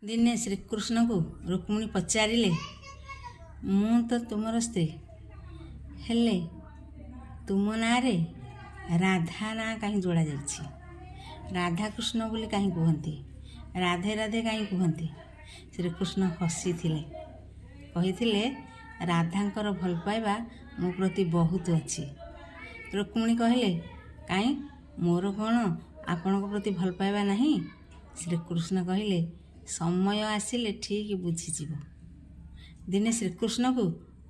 ଦିନେ ଶ୍ରୀକୃଷ୍ଣଙ୍କୁ ରୁକ୍ମିଣୀ ପଚାରିଲେ, ମୁଁ ତ ତୁମର ସ୍ତ୍ରୀ, ହେଲେ ତୁମ ନାଁରେ ରାଧା ନାଁ କାହିଁ ଯୋଡ଼ା ଯାଇଛି? ରାଧାକୃଷ୍ଣ ବୋଲି କାହିଁ କୁହନ୍ତି? ରାଧେ ରାଧେ କାହିଁ କୁହନ୍ତି? ଶ୍ରୀକୃଷ୍ଣ ହସିଥିଲେ, କହିଥିଲେ, ରାଧାଙ୍କର ଭଲ ପାଇବା ମୋ ପ୍ରତି ବହୁତ ଅଛି। ରୁକ୍ମିଣୀ କହିଲେ, କାହିଁ, ମୋର କ'ଣ ଆପଣଙ୍କ ପ୍ରତି ଭଲ ପାଇବା ନାହିଁ? ଶ୍ରୀକୃଷ୍ଣ କହିଲେ, ସମୟ ଆସିଲେ ଠିକ୍ ବୁଝିଯିବ। ଦିନେ ଶ୍ରୀକୃଷ୍ଣକୁ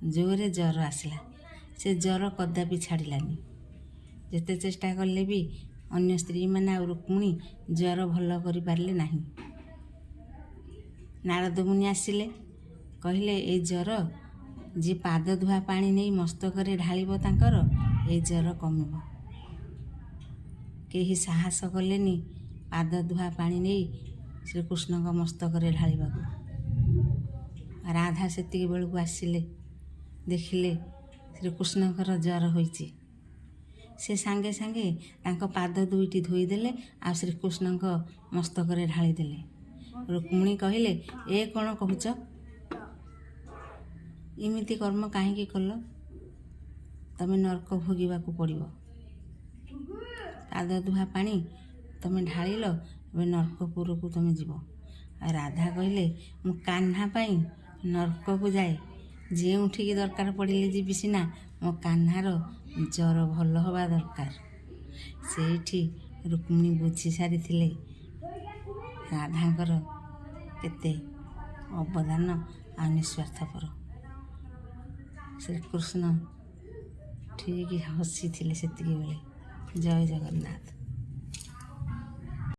ଜୋରରେ ଜ୍ୱର ଆସିଲା। ସେ ଜ୍ୱର କଦାପି ଛାଡ଼ିଲାନି। ଯେତେ ଚେଷ୍ଟା କଲେ ବି ଅନ୍ୟ ସ୍ତ୍ରୀମାନେ ଆଉ ରୁକ୍ମିଣୀ ଜ୍ୱର ଭଲ କରିପାରିଲେ ନାହିଁ। ନାରଦ ମୁନି ଆସିଲେ, କହିଲେ, ଏଇ ଜ୍ୱର ଯିଏ ପାଦ ଧୁଆ ପାଣି ନେଇ ମସ୍ତକରେ ଢାଳିବ, ତାଙ୍କର ଏଇ ଜ୍ୱର କମିବ। କେହି ସାହସ କଲେନି ପାଦ ଧୁଆ ପାଣି ନେଇ ଶ୍ରୀକୃଷ୍ଣଙ୍କ ମସ୍ତକରେ ଢାଳିବାକୁ। ରାଧା ସେତିକି ବେଳକୁ ଆସିଲେ, ଦେଖିଲେ ଶ୍ରୀକୃଷ୍ଣଙ୍କର ଜ୍ୱର ହୋଇଛି। ସେ ସାଙ୍ଗେ ସାଙ୍ଗେ ତାଙ୍କ ପାଦ ଦୁଇଟି ଧୋଇଦେଲେ ଆଉ ଶ୍ରୀକୃଷ୍ଣଙ୍କ ମସ୍ତକରେ ଢାଳିଦେଲେ। ରୁକ୍ମିଣୀ କହିଲେ, ଏ କ'ଣ କହୁଛ? ଏମିତି କର୍ମ କାହିଁକି କଲ? ତମେ ନର୍କ ଭୋଗିବାକୁ ପଡ଼ିବ। ପାଦ ଧୁଆ ପାଣି ତମେ ଢାଳିଲ, ଏବେ ନର୍କପୁରକୁ ତମେ ଯିବ। ଆଉ ରାଧା କହିଲେ, ମୁଁ କାହ୍ନା ପାଇଁ ନର୍କକୁ ଯାଏ, ଯେଉଁଠିକି ଦରକାର ପଡ଼ିଲେ ଯିବି ସିନା, ମୋ କାହ୍ନାର ଜ୍ୱର ଭଲ ହେବା ଦରକାର। ସେଇଠି ରୁକ୍ମିଣୀ ବୁଝି ସାରିଥିଲେ ରାଧାଙ୍କର କେତେ ଅବଦାନ ଆଉ ନିସ୍ୱାର୍ଥପର। ଶ୍ରୀକୃଷ୍ଣ ଠିକ୍ ହସିଥିଲେ ସେତିକି ବେଳେ। ଜୟ ଜଗନ୍ନାଥ।